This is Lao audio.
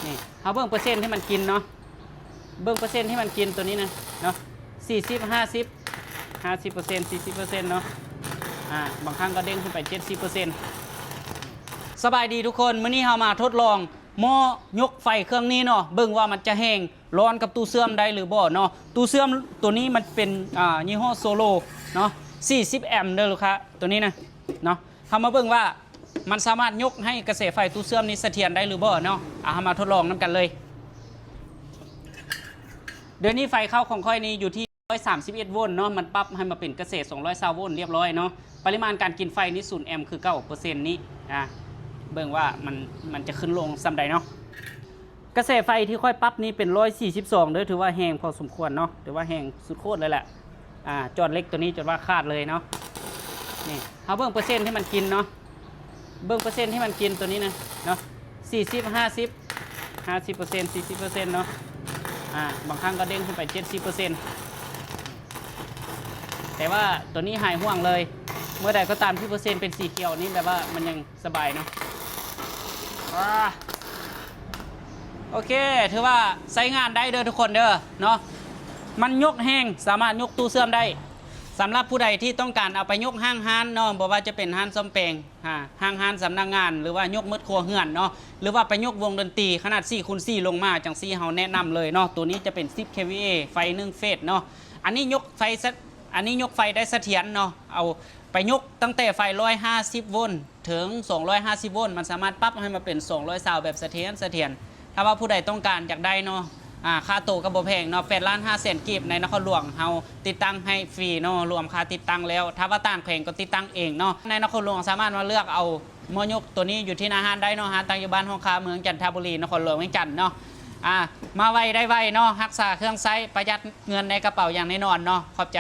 ນີ້ ເຮົາເບິ່ງເປີເຊັນທີ່ມັນກິນເນາະ ເບິ່ງເປີເຊັນທີ່ມັນກິນໂຕນີ້ນະເນາະ ສີ່ສິບ ຫ້າສິບ ຫ້າສິບເປີເຊັນ ສີ່ສິບເປີເຊັນເນາະ ອາ ບາງຄັ້ງກໍເດ້ງຂຶ້ນໄປເຈັດສິບເປີເຊັນ. ສະບາຍດີທຸກຄົນ ມື້ນີ້ເຮົາມາທົດລອງໝໍ້ຍົກໄຟເຄື່ອງນີ້ເນາະ ເບິ່ງວ່າມັນຈະແຮງ ຮ້ອນກັບຕູ້ເຊື່ອມໄດ້ຫຼືບໍ່ເນາະ. ຕູ້ເຊື່ອມໂຕນີ້ມັນເປັນ ອ່າ ຍີ່ຫໍ້ໂຊໂລເນາະ ສີ່ສິບແອມເດີລູກຄ້າ ໂຕນີ້ນະເນາະ. ເຮົາມາເບິ່ງວ່າມັນສາມາດຍົກໃຫ້ກະແສໄຟຕູ້ເຊື່ອມນີ້ສະຖຽນໄດ້ຫຼືບໍ່ເນາະ. ອາ ເຮົາມາທົດລອງນຳກັນເລີຍ. ດຽວນີ້ໄຟເຂົ້າຂອງຂ້ອຍນີ້ຢູ່ທີ່ຮ້ອຍສາມສິບເອັດໂວນເນາະ ມັນປັບໃຫ້ມາເປັນກະແສສອງຮ້ອຍຊາວໂວນລຽບຮ້ອຍເນາະ. ປະລິມານການກິນໄຟນີ້ສູນແອມຄືເກົ່າເປີເຊັນນີ້ ອາ ເບິ່ງວ່າມັນ ມັນຈະຂຶ້ນລົງສ່ຳໃດເນາະ. ກະແສໄຟທີ່ຂ້ອຍປັບນີ້ເປັນຮ້ອຍສີ່ສິບສອງເດີ ຖືວ່າແຮງພໍສົມຄວນເນາະ ຖືວ່າແຮງສຸດໂຄດເລີຍແຫຼະ. ອາ ຈອດເຫຼັກໂຕນີ້ຈົນວ່າຂາດເລີຍເນາະ. ນີ້ ເຮົາເບິ່ງເປີເຊັນທີ່ມັນກິນເນາະ ເບິ່ງເປີເຊັນທີ່ມັນກິນໂຕນີ້ນະເນາະ ສີ່ສິບ ຫ້າສິບ ຫ້າສິບເປີເຊັນ ສີ່ສິບເປີເຊັນເນາະ. ອາ ບາງຄັ້ງກໍເດ້ງຂຶ້ນໄປເຈັດສິບເປີເຊັນ ແຕ່ວ່າໂຕນີ້ຫາຍຫ່ວງເລີຍ ເມື່ອໃດກໍຕາມທີ່ເປີເຊັນເປັນສີຂຽວນີ້ ແບບວ່າມັນຍັງ ສະບາຍເນາະ. ອາ ໂອເຄ ຖືວ່າໃຊ້ງານໄດ້ເດີທຸກຄົນເດີເນາະ. ມັນຍົກແຮງ ສາມາດຍົກຕູ້ເຊື່ອມໄດ້. ສຳລັບຜູ້ໃດທີ່ຕ້ອງການເອົາໄປຍົກຫ້າງຮ້ານເນາະ ບໍ່ວ່າຈະເປັນຮ້ານສ້ອມແປງ ອາ ຫ້າງຮ້ານສຳນັກງານ ຫຼືວ່າຍົກໝົດຄົວເຮືອນເນາະ ຫຼືວ່າໄປຍົກວົງດົນຕີຂະໜາດສີ່ຄູນສີ່ລົງມາ ຈັ່ງຊີ້ເຮົາແນະນຳເລີຍເນາະ. ໂຕນີ້ຈະເປັນສິບ ເຄວີເອ ໄຟໜຶ່ງເຟສເນາະ. ອັນນີ້ຍົກໄຟສະ ອັນນີ້ຍົກໄຟໄດ້ສະຖຽນເນາະ ເອົາໄປຍົກຕັ້ງແຕ່ໄຟຮ້ອຍຫ້າສິບໂວນ ເຖິງສອງຮ້ອຍຫ້າສິບໂວນ ມັນສາມາດປັບໃຫ້ມາເປັນສອງຮ້ອຍຊາວແບບສະຖຽນ ສະຖຽນ. ຖ້າວ່າຜູ້ໃດຕ້ອງການຢາກໄດ້ເນາະ ອາ ຄ່າໂຕກໍບໍ່ແພງເນາະ ແປດລ້ານຫ້າແສນກີບ ໃນນະຄອນຫຼວງເຮົາຕິດຕັ້ງໃຫ້ຟຣີເນາະ ລວມຄ່າຕິດຕັ້ງແລ້ວ. ຖ້າວ່າຕ່າງແຂວງກໍຕິດຕັ້ງເອງເນາະ. ໃນນະຄອນຫຼວງສາມາດມາເລືອກເອົາໝໍ້ຍົກໂຕນີ້ຢູ່ທີ່ໜ້າຮ້ານໄດ້ເນາະ ຮ້ານຕັ້ງຢູ່ບ້ານຮ່ອງຄາ ເມືອງຈັນທະບູລີ ນະຄອນຫຼວງວຽງຈັນເນາະ. ອາ ມາໄວໄດ້ໄວເນາະ ຮັກສາເຄື່ອງໃຊ້ ປະຢັດເງິນໃນກະເປົາຢ່າງແນ່ນອນເນາະ. ຂອບໃຈ.